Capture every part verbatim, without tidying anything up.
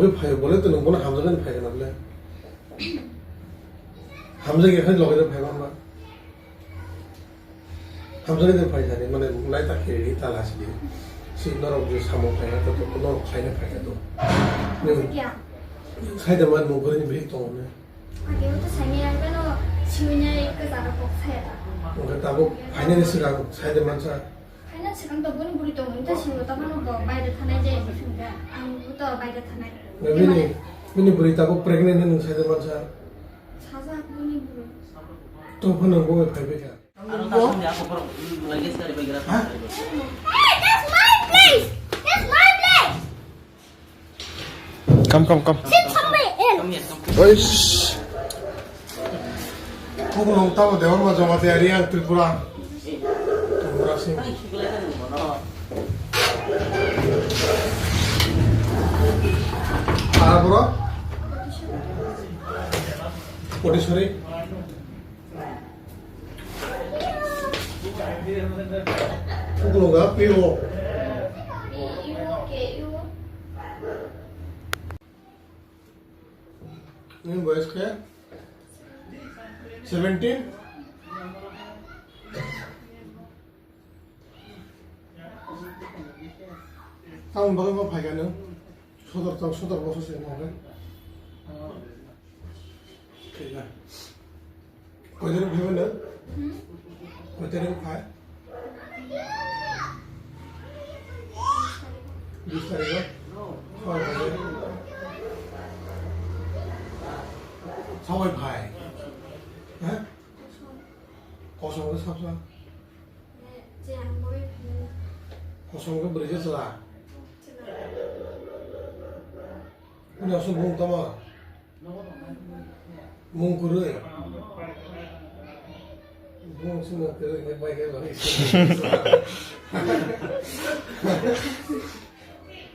Oi phai bole to nung bono hamjakgani phai kana bole. Hamjakya khai loge phai ma. Hamjakgani phai thani mane nai ta khe ri ta la si. Si norok je samung phai to to norok khaina phai to. Hamjakya. Sai da man mung gori ni bhi to ne. Age to sani ang kano siwinai ke jara kok saya ta. Oke tabuk phainani swkang sai da man sa. Phaina swkang to boni buri tongo, wngkha sini to phano bo baire thanai je, wngkha ang bo to baire thanai. Bini, bini buri tabuk pregnant hinwi sajak mansa. Sajak boni buri. To phano bo phaibai kha. Aro ta songni ako borok, mm, lagi sekali bagi rasa. Ha? Hey, that's my place! That's my place! Come, come, come. Sit somewhere else. Oish. Kukulung tamo Debbarma Jamatia Reang Tripura. Tripura Singh. Para bro? Kotiswari. Kukulung ga P O. Nini boyos khe? Seventeen? Tamoni bagwi bo phaikha nwng? Sotor tong, sotor bosor se wngkha. Koi tarik phaiba nwng? Hmm? Koi tarik phai? Bis tarik o? Soi phai. Soi phai. Ha? Kosom khe sap sa? Kosom khe bwrwi khe chwla? Bini aswk bumung tamo? Mung kwrwi. Bumung se mung kwrwi khe bai khe bai.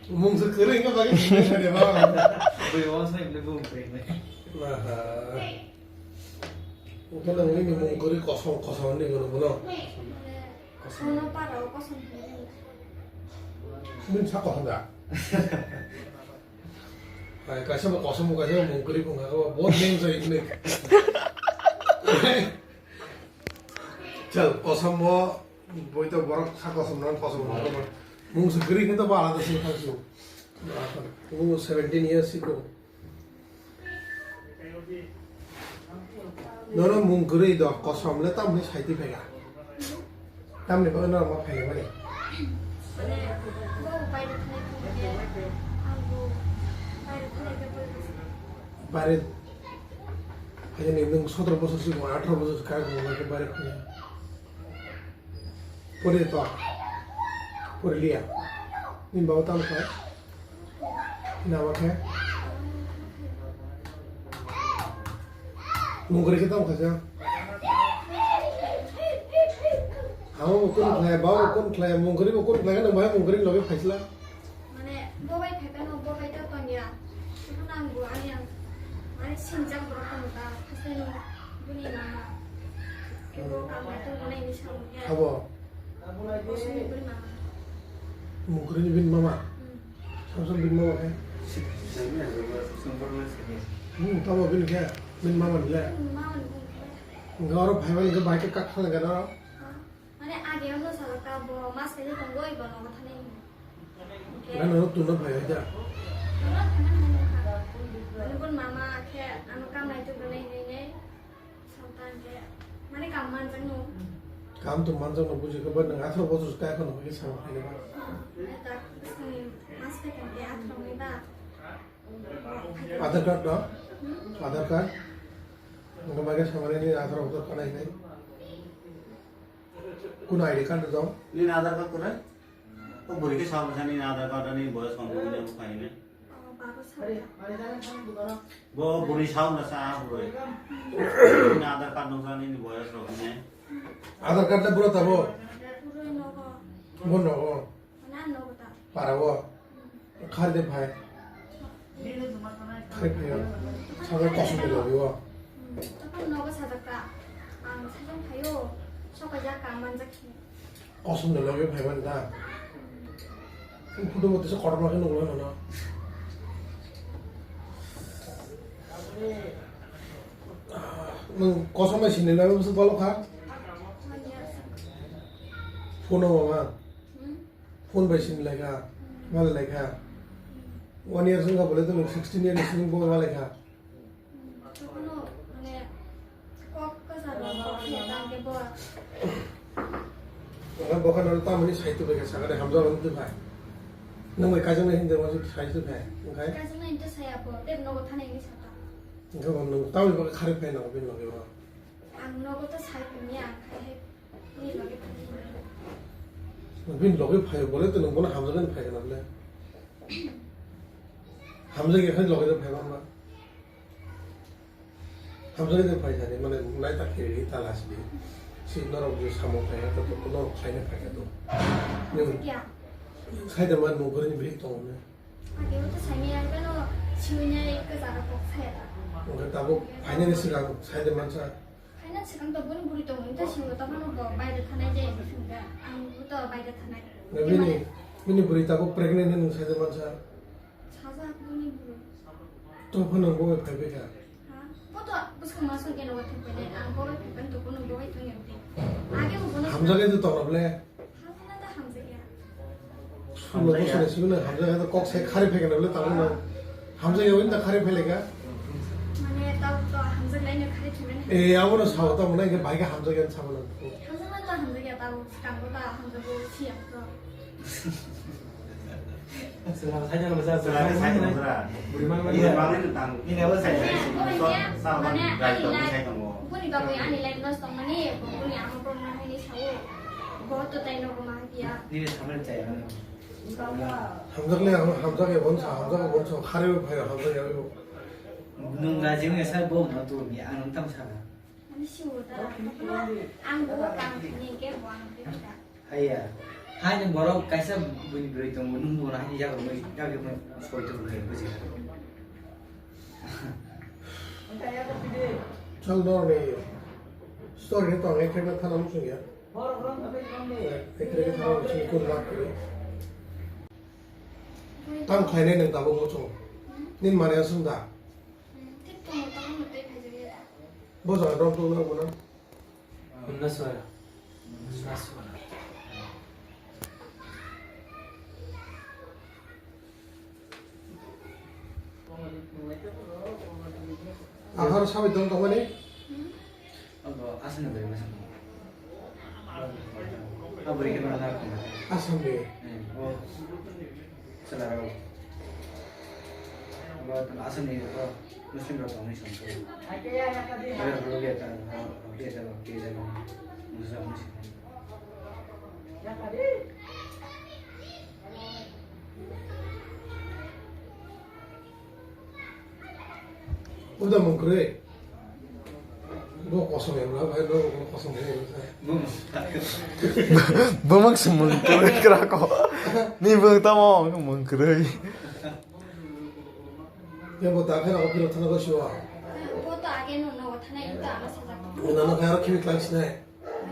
Mung se kwrwi khe bai khe bai khe ba. Bai wa sai bumung kwrwi. Aha. Ungkhe nang nini mung kwrwi kosom kosom hinwi bono bono. Kosom no para o kosom hinwi. Bini sak kosom da? Hai, kaisa bo kosom bo kaisa bo mung kwrwi bo wngkha bo bo neng jai hinwi. Chal kosom bo boi to borok sak kosom no kosom bo mung se kwrwi khe to bo alada se thangsu. Mung seventeen years ago. Nono mung kwrwi do kosom le tamni saiti phaikha. Tamni bagwi norok ma phaikha mani. Mane, bo baire thanai phone khe, ang bo baire thanai khe pore bwswk. Baire, ayani nwng sotoro bosor si, atharo bosor si, kaya khe baire phone. Pore to. Pore liya. Ni baba tamo khe. Nabo khe. Mung kwrwi khe tamo khaisa. Amo bo kun khlai, baba bo kun khlai, mung kwrwi bo kun khlai, nang bai mung kwrwi logi phaisla. Mane, bo bai phai phano, bo bai to tongya. Phano ang bo ani ang, mane, sinjak borok tong ta, haste no, bini mama. Kebo ang bai tong mane, ini samung ya. Abo? Bo sini bini mama. Mung kwrwi ni bini mama? Hmm. Samsung bini mama khe? Hmm, tamo bini khe? Bini mama ni le? Bini mama ni bung khe. Hwnkhe oro phai mani khe bai khe kak thang khe no? Ha? Mane age ono salaka bo mas kaisa tongwi bo nogo thani hinwi. Gana no tuna phai hai da. Tuna phai mani hinwi kha. Mane bon mama khe ano kam nai tubunai hinwi nei. Sotan khe mane kam manjak no. Kam to manjak no buji khe, but nang atharo bosor kaya kheno khe sam khai ba. Eta sini mas khe kan khe atharo ni ba. Aadhaar card no? Hmm? Aadhaar card. Nang bai khe samani ni atharo bosor kanai hinwi. Kun I D card dong? Nini Aadhaar card kwrwi? O bwrwi khe sabo sa nini Aadhaar card ani boyos kong khe nini bo khaini. Bo bwrwi sao na sa bwrwi. Nini Aadhaar card nung sa nini boyos rok ne. Aadhaar card le bwrwi tabo? Bo nogo. Para o. Khari de phai. Khari phai o. Sabai kosom de logi o. Tokon nogo sajak ta. Ang sajak phai o. Soka jak ka manjak khe. Kosom de logi phai man da. Photo mo tesa kotor ma khe nukla nono. Nwng kosom bai sini lai bwswk balo kha? Phone o mama. Phone bai sini lai kha. Mal lai kha. One year sung ka bole to nwng sixteen year sini bo mal lai kha. Tokono, mane, kok kwcharo kok se tangke bo. Ang bokhano tamoni saitu bai kha sakare hamjak wng twi phai. Nwng bai kaijaknai hinwi wngkha saitu phai, wngkha? Kaijaknai hinwi to saya bo, tei nogo thanai hinwi saka. Wngkha bo nwng tamoni bagwi kharwi phai nango bini loge bo? Ang nogo to sai phai ya, ang khai hai bini loge phai ya. Bini loge phai bole to nwng bono hamjaknai phai kana bole? Hamjakya khai loge phai ma ba? Hamjaknai phai thani, mane, nai ta khe ri ta la sidi. Si norok je samung khai to, to norok khaina phai to. Hamjakya. Sai da man mo gori ni bri to ne. Age o to sai ni ang kano siwi nai ka jara kok sai ta. Wngkha tabuk phainani swkang sai da man sa. Phaina swkang to boni buri tongo, ta singo ta phano bo baire thanai je, ang bo to baire thanai. Bini, bini buri tabuk pregnant hinwi sai da man sa. Sajak boni bwrwi. To phano bo bai phaibai kha. Ha? Bo to bwskang ma song keno wa thangpainai. Ang bo bai phaiban to bono bo bai thangya de. Age bo bono hamjakya to tong le. Hamjakya ta hamjakya. Sulo bosoni sibino hamjakya to kok sai khari phai kena le tamo na. Hamjakya win ta khari phai le kha. Mane tao to hamjak lai no khari phai mane. Eh, abo no sao tamo na ke bai kha hamjakya sabo na. Hamjakya ta hamjakya tao skang bo ta hamjakya siya to. Sila saja lo sa. Sila saja lo sa. Buri mang iya. Buri mang itu tang. Ini apa saja? Mane, so, mane, sa, ani rai life, tong sai tong. Buni bagwi ani life loss tongmani, buni ama problem na hini sao. Bo to tai no ma dia. Ini sama cai mana? Hamjak le, ham-, hamjak ya bonsa, hamjak ya bonsa, khare phai hamjak ya. Nung rajin ya sa bo na tu ni anung tam sa. Ani siwo da, ang bo kam ni ke bo ang ke da. Haiya. Hai nwng borok kaisa bini bwrwi tongo, nwng bo hai ni jaga rok, jaga rok soi tongo, buji kha. Chal dor ni story ni tong ek ek thana muchung ya. Ek ek thana muchung kun lak kiri. Tam khainai nwng tabuk muchung. Nin mane asung da. Bo jaga dok dok na bo na. Naswara. Naswara. Ahar sabai dong tong mani? Abo aswkno bai masa. Abo rikhe mana? Aswk ni. Hmm, oh. Chwla rok. Abo tong Assam ni rok, Muslim rok tong ni song. Abo rok rok ya ta, rok ya ta, rok ya ta, Muslim, Muslim. Uda mung kwrwi. Bo kosong ya, bwla bai, bo kosong ya. Bo mang se mung kwrwi kra ko. Ni bo tamo mung kwrwi. Ya bo ta khera ko phiro thana ko siwa. Bo to age no no thana ito ama sajak. Nana kaya khimi tlang sinai.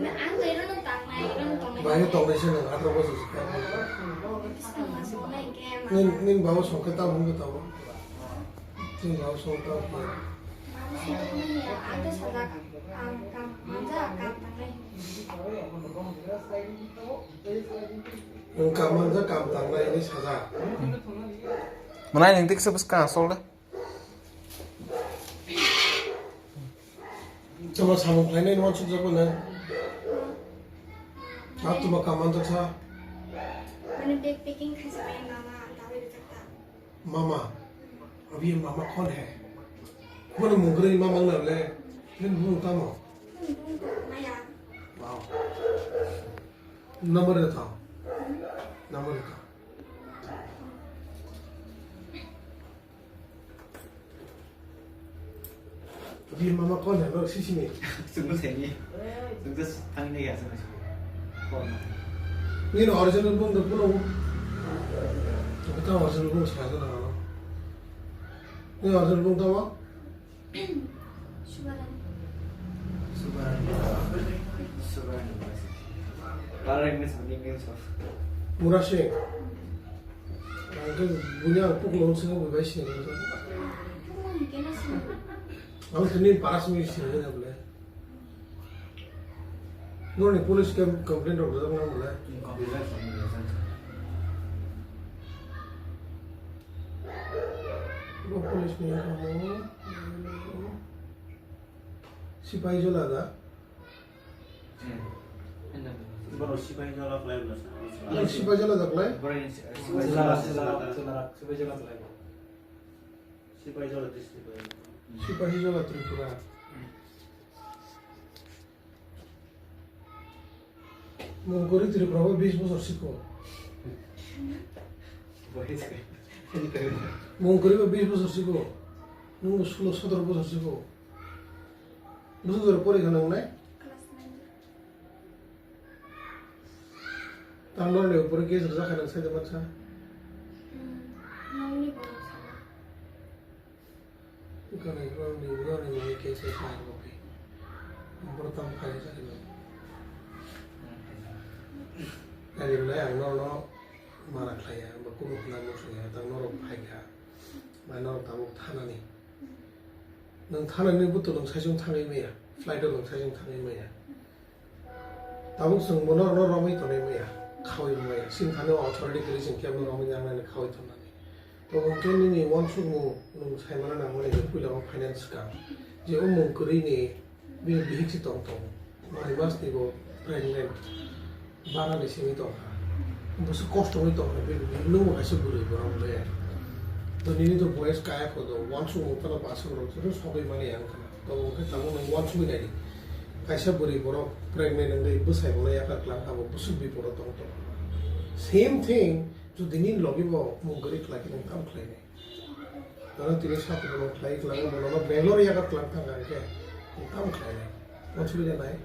Mane ang to irono tangnai, irono tongnai. Bahai tongnai se nang atro bosor se. Bwskang ma songnai hwnkhe ma. Nin, nin babu songkhe tamo hwnkhe tamo. Nin babu song tamo hwnkhe. Babu song tamo hwnkhe ang to sajak, ang kam manja, kam tangnai. Nwng kam manja, kam tangnai hinwi sajak. Mwnai nwng tiksa bwskang asol de. Tamo samung khlainai no wansuk jago na. Ap tuma kaman jaksa. Mane bag packing khaisa bai mama dawi rwjak ta. Mama. Abhi mama kaun hai? Mane mung kwrwi mama wngna le. Nini bumung tamo? Nini bumung to maya. Wow. Number de tha. Number de tha. Bini mama kon hai bro sisini. Sungguh seni. Sungguh thangni ya sungguh. Kon. Nini original bung do pulo. Kita original bung saya tu nama. Nini original bung tahu? Subarani. Subarani. Subarani. Parang ni something names of. Murasing. Ang khe buini ang puklo wng swngo bai bai sini. Ang tini para simi sini na bole. Noni police ke complaint rok rwjak nang bole. Bo police ni amo sipai jola da. Borok sipai jola khlai bwsa. Sipai jola da khlai. Borok sipai jola, sipai jola khlai. Sipai jola district bai. Sipai jola Tripura. Mungkuri Tripura bo bis bosor siko. Mungkuri bo bis bosor siko. Nung sulo sotoro bosor siko. Busu doro pori khana nai? Class nine. Tang norni upor case rwjak kha nang sai de mansa. Hmm, nongni borok sana. Ikani norni, norni mani case rwjak kha nang kopi. Borok tamo khaina sakhi nang. Ani belai ang norno mara khlaiya, ba kuno khna musuya, tang norok phaikha. Ba norok tabuk thanani. Nwng thanani buto nwng saichung thangwi maya, flight o nwng saichung thangwi maya. Tabuk chwng bono rwno romwi tonwi maya, khawi maya. Chini thani o authority kwrwi chwng kebo romwi nangnani khawi tonnani. To hwnkhe nini uansukmung nwng saimano nangmani hwnkhe puila o finance swkang. Je o mung kwrwini bini bihik se tong tongo. Nai mas ni bo pregnant. Bana ni simi tong kha. Busu kosto wngwi tong kha. Bini, bini nwng bo kaisa bwrwi borok le. To nini to boyes kaya kho do. Uansukmung phano basuk rok joto sogwi mani ang kha. To hwnkhe tabuk nwng uansugwi naidi. Kaisa bwrwi borok pregnant wngwi bwsai bolai yakar klang abo busuk bipodo tong tong. Same thing, jodi nini logi bo mung kwrwi khlai khe nwng tamo khlainai? Ano tini sati bono khlai khlai bono Bangalore yaga twlang thang kha khe tamo khlainai. Uansugwi nai.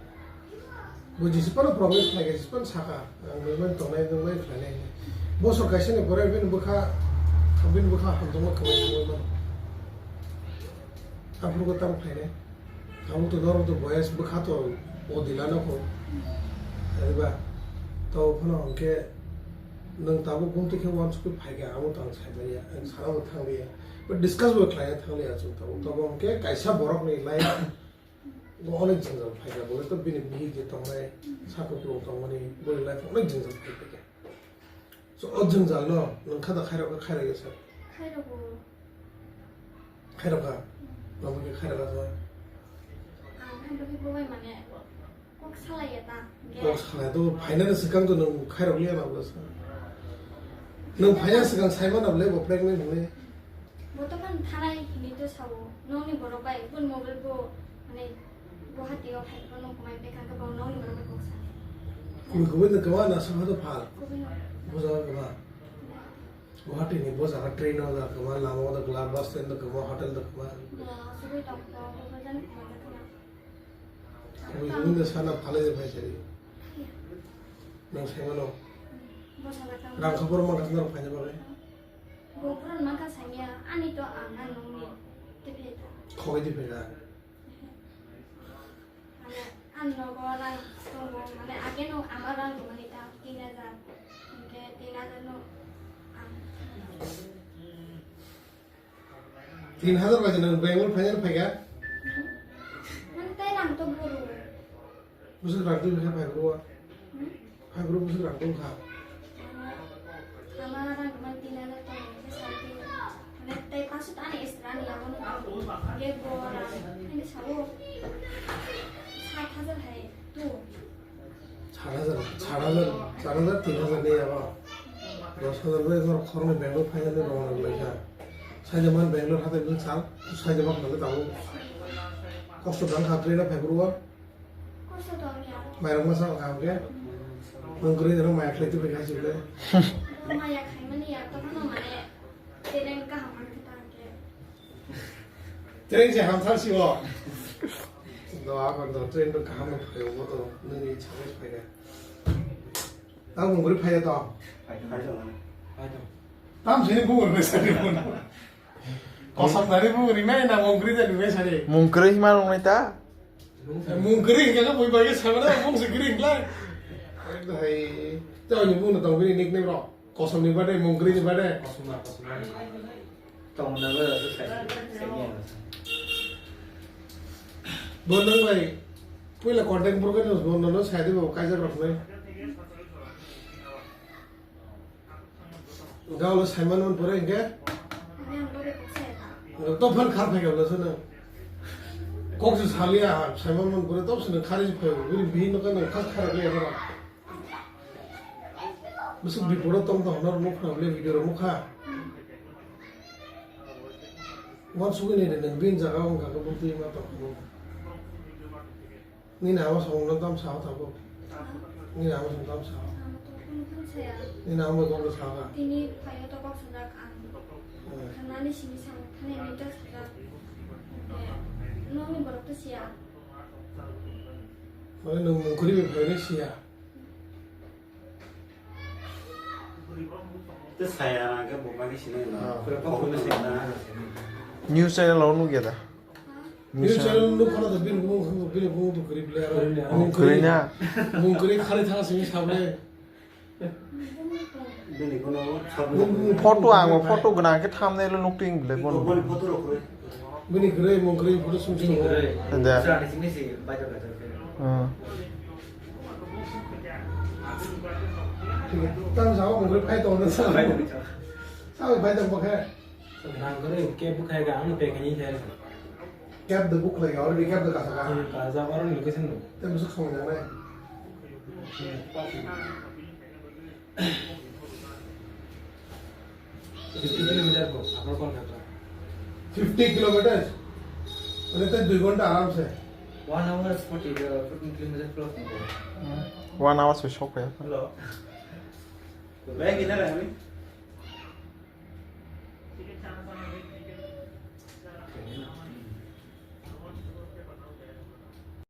Bo jisipano problem khlai khe jisipano saka ang nungmani tongnai nungmani khlainai. Bosor kaisa ni pore bini bwkha bini bwkha hamjakma kwbai kwbai mano. Aphuru tamo khlainai. Abo to norok to boyes bwkha to o dilano kho. Eba to phano hwnkhe nwng tabuk gumtwi khe uansukwi phaikha, abo to ang saimanya, ang sana bo thangliya. But discuss bo khlaiya thangliya chwng tabuk. Tabuk hwnkhe kaisa borokni life bo onek jwngjal phaikha, bo to bini bihik je tongnai, sakhuklung tongmani, boni life onek jwngjal phai phaikha. So, o jwngjal no nwng kha da khairok kha khairok ya sir? Khairok o. Khairok kha? Nabo khe khairok kha sir? Ang khe bo khe bo bai mane kok salai ya ta. Kok salai to phaina ni swkang to nwng khairok liya na bo sir. Nwng phaina swkang sai ma na bo le bo pregnant hwnwi. Bo to kan thanai hini to sao, nokni borok bai, bun mobile bo, mane, Guwahati o phai, bo nokmai bekha khe bo nokni borok bai kok sa. Kubui kubui no kwma na, songha to phal. Kubui no. Bo jaga kwma. Guwahati ni bo jaga train o da kwma, lama o da kwma, bus stand da kwma, hotel da kwma. Bo asugwi tong to, bo jani kwma da kwma. Kubui kubui no sana phalai je phai sari. Nang sai mano. Bo sana kwma. Rang khobor ma kasna rok phaina bagwi. Bo puron mangkha sanya, ani to ang ang nongni tephe ta. Khogwi tephe ta. Mane, ang nogo rang tongo, mane, age no ama rang tongmani ta tin hajar. Hingke tin hajar no ang. Tin hajar bai nang Bangalore phaina phaikha? Mane, tai rang to buru. Bwswk rang twi kha phai bro? Hmm? Phai bro bwswk rang twi kha? Ama rang man tin hajar tong khe sa tin. Mane tei paso ta ani extra ni abo no. Ge bo rang ani sao. Sat hajar hai tu. Sat hajar, sat hajar, sat hajar, tin hajar ni abo. Dos hajar bai nor khoroknwi Bangalore phainani rong rok lai kha. Saida man Bangalore hatai bwswk sal, saida man nang tabo. Kosto dang kha train phai bro. Kosto tong ya. Mairok masa kaham khe. Nwng kwrwi rok maya khlai tubui kha sibole. Maya khaimani ya, tongmano mane, tereng kaham khe ta khe. Tereng se hamthar si o. Do, abang do, train do kaham no phai o, bo to, nini chakhe phai kha. Tamo nwng kwrwi phai ya to? Phai, phai, phai. Tam sini bubur bai sari bun. Kosam nari bubur rinai na mungkri da rinai sari. Mungkri hima rong nai ta? Mungkri hingka ka bui bai ke sama na mung se kri hingla. Hai, tao ni bung na tong bini nickname ro. Kosam ni bade, mungkri ni bade. Kosam na, kosam na. Tongna ba sai, sai ya. Bo nang bai puila content program no bo no sai de bo kaijak rok nai. Gao lo Simon man pore inge. To phan khar phai gabla sana. Kok su salia Simon man pore to sene khari phai. Bini bihin no kan khas khar le ya. Musu biporo tong tong no mo khna le video mo kha. Wan sugini de nang bin jaga ong ka ko bumti ma to. Nini ama song no tam sao tabo. Nini ama song tam sao. Nini ama song tam sao ka. Tini phayo to kok swngjak ang. Hmm. Thangnani simi sao, thani ni to swngjak. Nokni borok to siya. Mane nwng mungkuri bai phaini siya. Te saya na ke bo mani sini na. Ah. Pura kok ko sini na. News channel o nugya da. News channel nuk khana da bin bu bin bu bu kuri ble aro. Oh, mungkuri na. Mungkuri khali thang sini sable. Bini kono sab. Photo ang photo gwnang ke thumbnail nuk ting ble bono. Bini gwnang photo rok. Bini gwnang mungkuri photo sum sum. Da. Sa ni sini si baca baca. Hmm. Tam sao mungkuri phai tong na sao. Sao phai tong bakhe. Rang kare kep bukhai ga ang pe kani thai. Kep de bukhlai ga already kep de kasa ga. Hmm, kasa already location do. Tem su khong jang nai. Fifty kilometer ko, apar kon khatra. Fifty kilometers? Mane te dui ghonta aram se. One hour forty, uh, fourteen kilometers plus. One hour se shok ya. Hello. Bhai, kidhar hai abhi?